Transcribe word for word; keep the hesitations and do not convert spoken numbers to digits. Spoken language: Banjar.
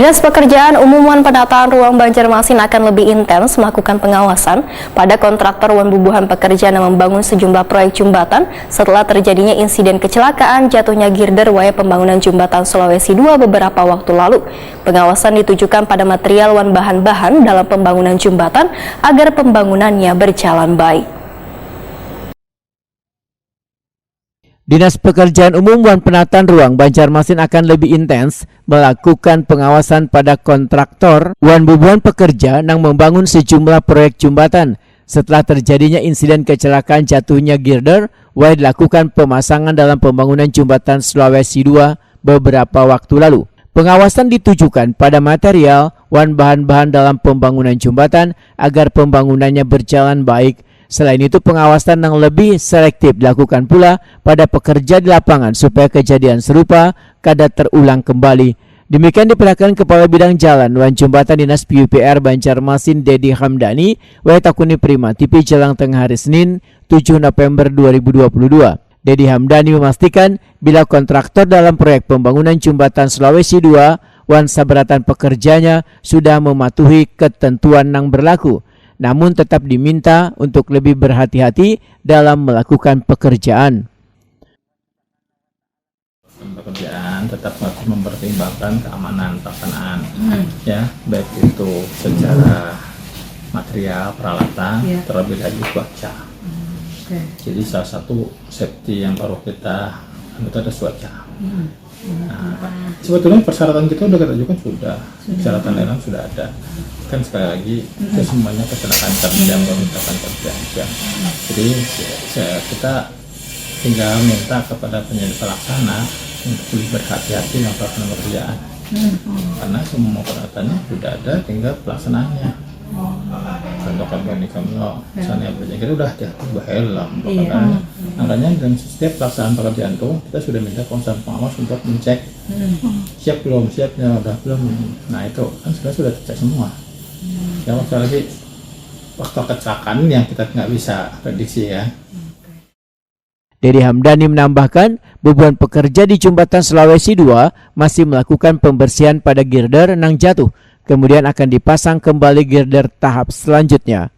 Dinas Pekerjaan Umum wan Penataan Ruang Banjarmasin akan lebih intens melakukan pengawasan pada kontraktor wan bubuhan pekerja yang membangun sejumlah proyek jembatan setelah terjadinya insiden kecelakaan jatuhnya girder wayah pembangunan jembatan Sulawesi dua beberapa waktu lalu. Pengawasan ditujukan pada material wan bahan-bahan dalam pembangunan jembatan agar pembangunannya berjalan baik. Dinas Pekerjaan Umum wan Penataan Ruang Banjarmasin akan lebih intens melakukan pengawasan pada kontraktor wan bubuhan pekerja nang membangun sejumlah proyek jembatan setelah terjadinya insiden kecelakaan jatuhnya girder wayah dilakukan pemasangan dalam pembangunan jembatan Sulawesi dua beberapa waktu lalu. Pengawasan ditujukan pada material wan bahan-bahan dalam pembangunan jembatan agar pembangunannya berjalan baik. Selain itu, pengawasan yang lebih selektif dilakukan pula pada pekerja di lapangan supaya kejadian serupa kada terulang kembali. Demikian dipatahkan Kepala Bidang Jalan wan Jembatan Dinas P U P R Banjarmasin Dedi Hamdani wayah takuni Prima T V Jalang Tengah hari Senin tujuh November dua ribu dua puluh dua. Dedi Hamdani memastikan bila kontraktor dalam proyek pembangunan jembatan Sulawesi dua wan sabaratan pekerjanya sudah mematuhi ketentuan yang berlaku, namun tetap diminta untuk lebih berhati-hati dalam melakukan pekerjaan. Pekerjaan tetap harus mempertimbangkan keamanan pelaksanaan, hmm. ya, baik itu secara material, peralatan, ya. Terlebih lagi cuaca. Hmm, okay. Jadi salah satu safety yang perlu kita itu ada cuaca. Hmm. Nah, sebetulnya persyaratan kita udah kita ajukan sudah, sudah. Persyaratan lain sudah ada. Kan sekali lagi hmm. Itu semuanya kecelakaan kerja, hmm. Bukan kecelakaan kerja. Jadi kita tinggal minta kepada penyelenggara pelaksana untuk lebih berhati-hati dalam pelaksanaan pekerjaan. Hmm. Karena semua peralatannya sudah ada, tinggal pelaksanaannya. Contoh kan ini kan misalnya apa aja kita udah hati-hati bahelm, iya. Kan? Makanya dalam setiap pelaksanaan pekerjaan tuh kita sudah minta konsultan pengawas untuk mencek hmm. Siap belum, siapnya udah belum. Nah itu kan sudah sudah tercek semua. Hmm. Ya waktu lagi waktu kecelakaan yang kita nggak bisa prediksi ya. Dedi Hamdani menambahkan, bubuhan pekerja di Jembatan Sulawesi dua masih melakukan pembersihan pada girder nang jatuh, kemudian akan dipasang kembali girder tahap selanjutnya.